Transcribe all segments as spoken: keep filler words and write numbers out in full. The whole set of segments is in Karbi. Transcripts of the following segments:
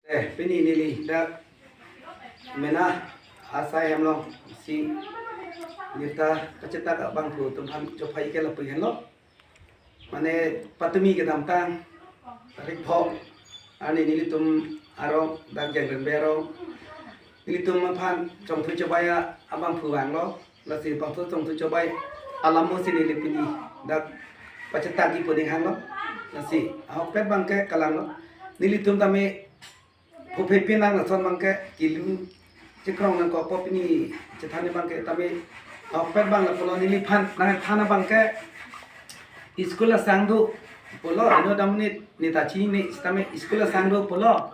Eh, pini neli dak mena asai hem lo, si neta kachetak abangphu atum aphan chophai ke lapu henlo. Mane patumi kedamtang tarik pho, ani nelitum arong dak Jengrenbe arong, nelitum aphan chongthu chobai abangphu vanglo. Lasi bangso chongthu chobai alam mo si neli pini dak pachetak ji puding hanglo. Lasi ahokpet abangke kalanglo. Nelitum tame phuphe pinang lason abangke kilu chikrong nangkok po, pini chethan abangke tame ahokpet abang lapulo. Neliphan nangthan abangke school asang do pulo, ino damnit neta chini ne sitame school asang do pulo.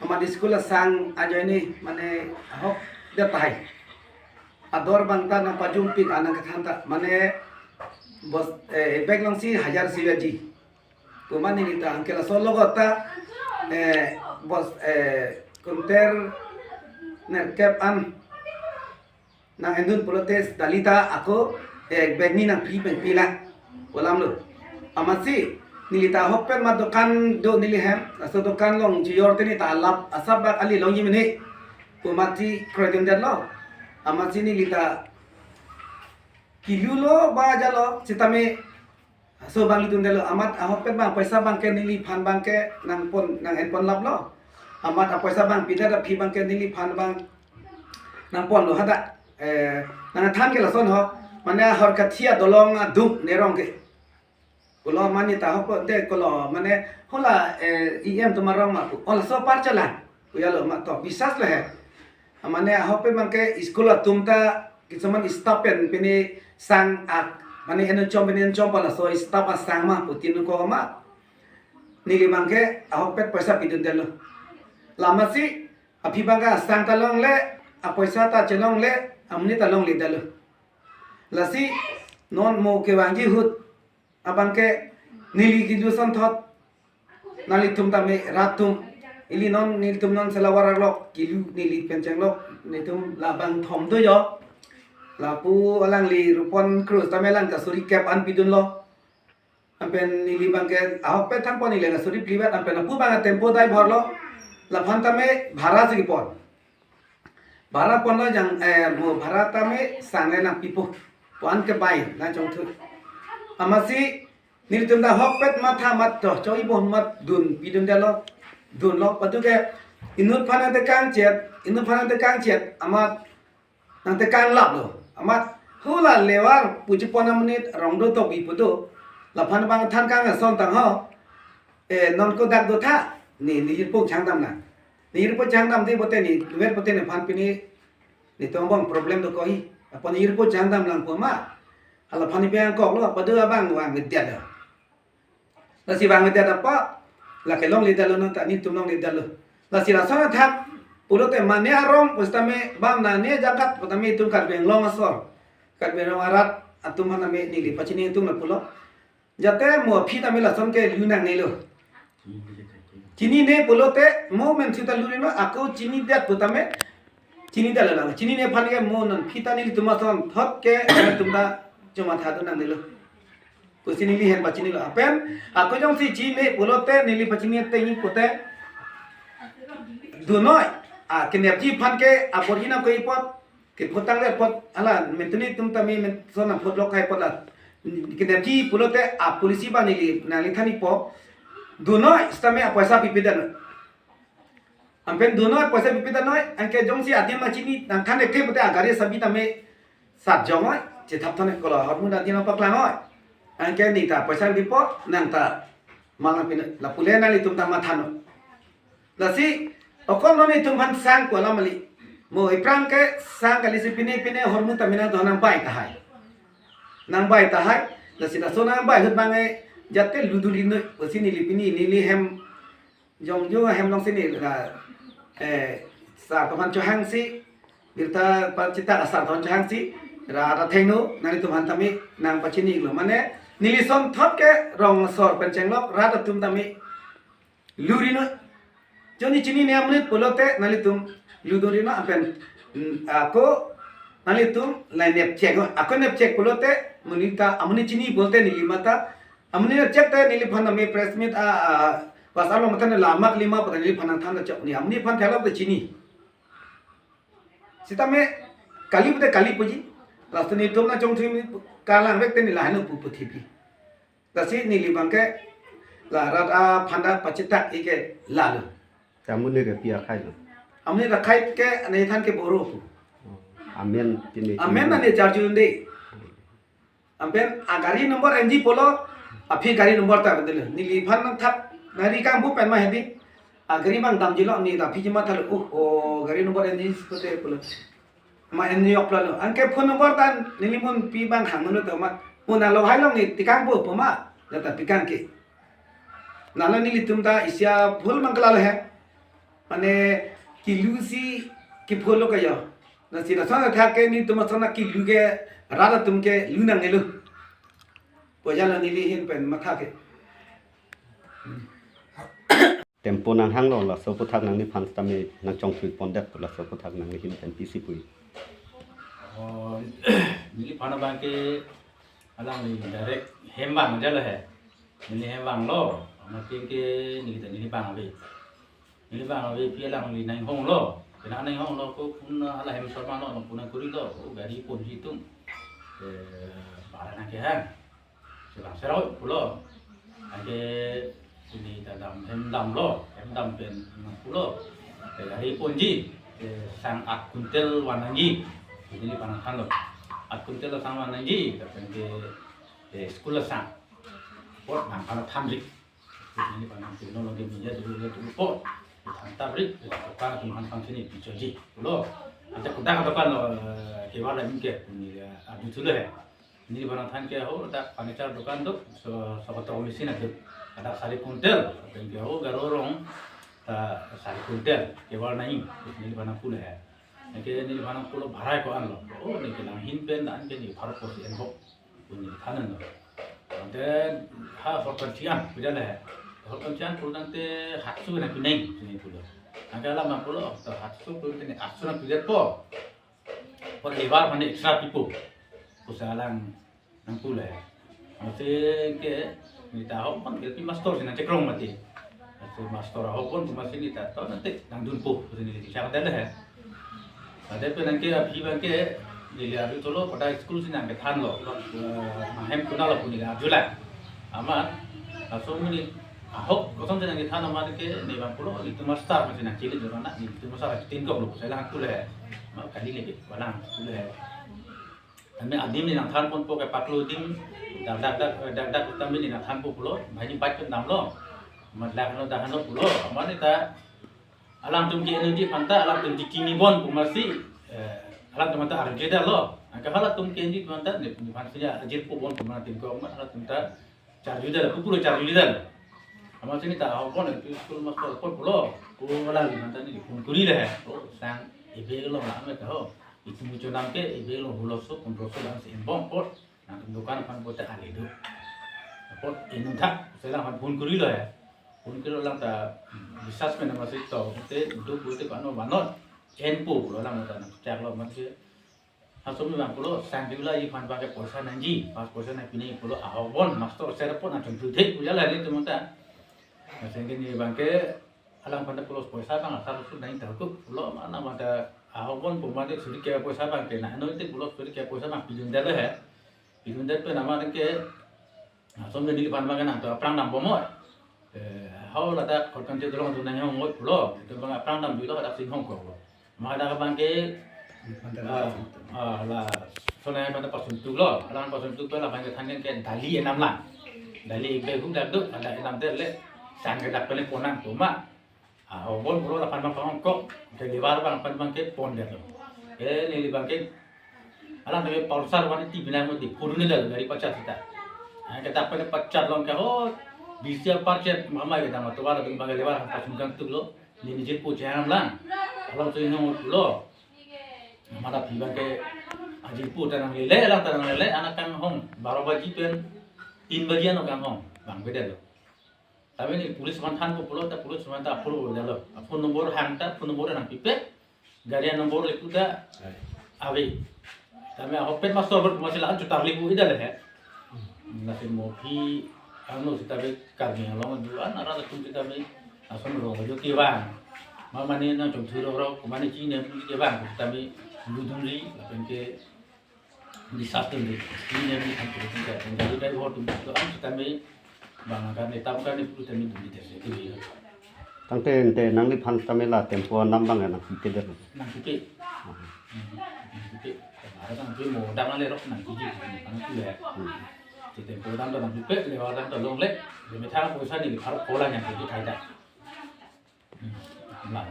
Amat school asang ajoine mane ahok det tahai. Ador abang ta nangpajumpik anang kethan ta, mane bos, eh, bag alongsi hajar sivaji. Pu mane neta anke laso logot ta, eh, bos, eh, kunter nerkep an nang-endun pulote dalita ako, eh, bag ni nangpi pengpi lang pu alam lo. Amatsi nelita ahokpet amat dokan do neli hem, laso dokan along chijor te neta alap asap bak ali longji mene pu amatsi kroidun detlo. Amatsi nelita kilu lo ba jalo sitame so abang lidun detlo. Amat ahokpet abang poisa abangke neliphan abangke nangpon, nang-enpon laplo. Amat apoisa abang pidet aphi abangke neliphan abang nangponlo hadak. Eh, nangthan ke lason ho, mane Horkathi adolong aduk nerong ke pulo, mane ta ahokpet de kolo, mane hala, eh, E M atum arong ma pu. Hala so apar chelang pu jalo, amat to bisas le he. Mane ahokpet abangke school atum ta kisuman staff pen pine sang ak, mane enun chom pine enun chom pala so staff asang ma pu tin ko ma. Neli abangke ahokpet poisa pidun detlo. Amatsi aphi abangke asang ta longle, apoisa ta chelongle, amonit ta longle detlo. Lasi non mo kevangji ahut abangke neli kilu asonthot nanglitum tame rat atum, ili non nelitum non selawarar lok kilu neli pen chenglok, nelitum labang thom do jo. Lapu alangli Rupon Cruz tame alang ta suri kep an pidunlo. Anpen neli abangke ahokpet thangpon neli la suri phli vet, anpen lapu abang tempo dai bhorlo. Laphan tame bhara si kepon. Bhara ponlo jang, eh, mo bhara tame sang le nangpipo pu an kebai nangchongthu. Amatsi nelitum ta ahokpet matha mat to choi bo mat dun pidun detlo. Dunlo patu ke inut aphan nangtekang chet, inut aphan nangtekang chet amat nangtekang laplo. Amat hala levar puji pon amonit rong do tobi pu do. Laphan abang than kang ason tang ho. Eh, non ko dak do tha. Ne, ne jirpo changdam nang. Ne jirpo changdam de pote ne, duet pote nephan pine, netum abang problem do ko hi. Apot ne jirpo changdam lang pu ma. Hala aphan ne bang koklo, padu abang vangvedet lo. Lasi vangvedet apot, lake longle detlo non ta, netum longle detlo. Lasi lason athak pulote mane arong pusitame bang na ne jagat pusitame itum Karbi Anglong asor, Karbi Anglong arat atum aphan tame neli pachini itum lapulo. Jate mo aphi tame lason ke lu nangnelo. Chinine pulote mo men sita lu rino, ako chinidet pu tame chini detlo lang. Chinine aphan ke mo non aphi ta nelitum asonthot ke nelitum ta chomatha do nangnelo pusi neli ahin pachinilo. Anpen ako jongsi chini pulote neli pachini tengi pute dunoi. A, kenepji aphan ke apor ji nangkok apot, kephutang le apot, hala mentuni atum tame men son aphutlok kai apot la. Kenepji pulote a policy abang neli nangli thani po. Dunoi sitame apoisa pipedet noi. Anpen dunoi poisa pipedet noi, anke jongsi adim ma chini nangthan ke pute agari sabi tame sat jong noi, chethap thon kolo hormu adim ma paklang noi. Anke neta poisa pipo nang ta malang pine, lapu le nanglitum ta matha noi. Lasi okol non itum aphan sang ko alam kali. Mo iphrang ke sang kali si pine pine hormu tame nangdon nangbai tahai. Nangbai tahai. Lasi laso nangbai ahut abang e jate ludun rinoi pusi neli pini neli hem jongjo hem alongsi ne la, eh, sar aphan chohangsi, birta pachitak asar aphan chohangsi ra ra thengno nanglitum aphan tame nangpachinilo. Mane neli asonthot ke rong asor pen chenglok rat atum tame lu rinoi. Jongsi chinine amonit pulote nanglitum ludun rinoi anpen, mm, ako nanglitum la nepchek noi. Ako nepchek pulote monit ta amonit chini pulote neli mata. Amonit nepchek te neliphan tame press meet a, a, Pasar along mate ne lamak lima pu ta neliphan nangthan ta chok ni, amonit aphan theklong ta chini. Sitame kali pute kali puji. Last netum nangchongthui kalang vek te neli lahai no pu pu thipi. Lasi neli abang ke la rat aphan ta pachitak ik ke lalo. Amonit ke pi akhai lo? Amonit akhai ke anai than ke Boro pu. Oh, amen pini. Amen na ne charju unde. Anpen agari number enji pulo, aphi gari number ta bedele. Neliphan nangthap nari kangpu pen ma hedi. Agari abang damjilo, ne ta aphi jima thalo. Oh, oh, gari number enji pute pulo. Ma enji ok lalo. Anke phone number ta neli monpi abang hang manu to ma. Mo nalo hai long ne tikangpo pu ma. Lata pikang ke. Nalo nelitum ta isi a-phul mang ke lalo he. Mane kilu si kiphul lo kayo. Lasi lason athak ke netum ason a kilu ke rat atum ke lu nangne lo. Pu jala neli ahin pen matha ke. Tempo nanghang lo, laso aphuthak nangliphan sitame nangchongthui pondet, laso aphuthak nangli ahin pen pisi pu-i? Oh, neliphan abang ke alangli direct hem vang jalo he. Neli hem vanglo, amat ke neli ta neli abang ave. Neli abang ave pi alangli nanghong lo. Kena nanghong lo ko phone hala hem sorma lo, phone kuri lo, oh, gari ponji atum. Eh, bara nangkehang. Selang seroi pulo. Anke pini ta dam hem damlo, hem dam pen pulo. Te gari ponji, te sang aat kuntel van nangji. Neliphan nangthanlo. Aat kuntel sang van nangji, lapen ke, te school asang. Apot nangphan thanji. Neliphan nangthanlo ke media dulu ke dulu apot. Than tabrik, te dukan atum aphan pangchini pichoji. Pulo. Ante kodak dukan lo, eh, kewar la mungkin, pini ya, adu chulo he. Neliphan nangthan ke ho, dak furniture dukan do, so, so kotor machine adu. Ada sari kuntel, pen ke ho, Garo rong, ta sari kuntel, kewar nai, neliphan nangpulo he. Anke neliphan nangpulo bhara ko-an lo. Oh, ne kelang ahin pen, dan ke ne pharo ko si en ho. Puni thanan lo. Ante ha sorkar chian, pujale he. Sorkar chian pulo tangte hatso nangpi nang, sini pulo. Anke alam nangpulo, to hatso pulo tangte ne atso nangpidet po. Apot labour aphan extra pipo. Pusi alang nangpulo he. Masi ke, ne ta ahok pon L P master si nangchekrong mati. Masi master ahok pon, masi ne ta to nangte nangdunpo, pusi ne chak dele he. Ante pen anke aphi abang ke, neli arju thulo, pada school si nangkethanlo, eh, nanghem kunalo pu neli arjulang. Amat, laso amonit ahok, kosonsi nangkethan amat ke, ne abang pulo, netum master masi nangchili jor anak, netum master tin kok lo, pusi alang pulo he. Ma kali lagi, walang pulo he. Tame adim ne nangthan ponpo kepaklo adim, dak dak dak, dak dak tame ne nangthanpo pulo, banghini bike pen damlo. Amat lak no dak no pulo, amat ne ta alangtum ke-enji aphan ta, alangtum ke kimi bon pu masi, eh, alangtum ta arje dalo. Anke halatum ke-enji aphan ta, ne, nephan sinya ajirpo bon pu ma tin ko amat halatum ta charju dalo, pupulo charju dalo. Amat sini ta ahok pon, L P school master apot pulo, pu alangli aphan ta ne phone kuri le he. Oh, sang ebe lo la me ta ho. Itum ichonam ke ebe lo huloso, pondroso lang si embom apot. Nangtum dukan aphan apot ta ali do. Apot inut thak, selang aphan phone kurilo he. Phone kurilo alang ta bisas pen nama si to, te do pulote pano banot. Enpo pulo alang ta nangchaklo amat ke. Laso amonit abang pulo, sang diula iphan abang ke poisa nangji, pas poisa nangpi nang pulo, ahok bon, master ser apot nangchongthu thek, pujala netum ta. Lason ke ne abang ke, alangphan ta pulo poisa abang asar usul nang ta hukup, pulo mana abang ta ahok bon pu mate suri ke poisa abang ke, na noi te pulo suri ke poisa abang pidun dele he. Pidun dele pen amat ke, laso amonit neliphan abang ke nangtum aphrang dambom oi. Eh, hau ladak korkan te dolong tu nanghong oi pulo. Itum abang aphrang damjulo, ladak si inghong kok lo. Ma ladak abang ke, ah, ah, la, sonai abang ta pasuntu lo. Alang pasuntu pen abang ke than ke dali enam lang. Dali ik bag hu dak do, ada enam der le. Sang ke dak pele ponang tu ma. Ah, ahok bon pulo lapan abang panghong kok. Ke labour abang lapan abang ke pon der lo. Ke neli abang ke Alang tame pulsar van ti binai mo di phurune dal gari pachat sita. Ah, kita pen pachat long ke ho, bisi pachat mama kita ma tuwa la bing bagai labour aphan pasung kangtuk lo, ne ne jirpo cheham lang. Along so inghong lo. Mata pi abang ke ajirpo ta nanglele, alang ta nanglele, anak kanghong, baro baji pen, tin baji ano kanghong, bang beda lo. Tame ne police aphan thanpo pulo ta police aphan ta apor bo dalo. Phone number hang ta phone number nangpipe. Gari number le puta ave. Tame ahok pen master ber masih la chutar libu ida le he. Nasi mo phi Kangno sitame Karbi Anglong do-an arat atum sitame ason rong ajo kevang. Mane nangchongthu rok rok, mane chini kevang sitame ludunri, lapen ke disaster ni. Chini ni kan tu kan kan jadi dai ho tu tu am sitame bang kan ni tam kan ni pu tame dun di terse tu ya. Tangte ante nangliphan tame la tempo anam abang ya nangpipe det. Nangpipe. Hmm. Nangpipe. Ada nangpipe mo dam ale rok nangpipe. Nangpipe ya. Hmm. Di tempo dam ta nangpipe, lewat dam ta longle. Di methang poisa ni harap pola yang pipe kaida. Hmm. Lang.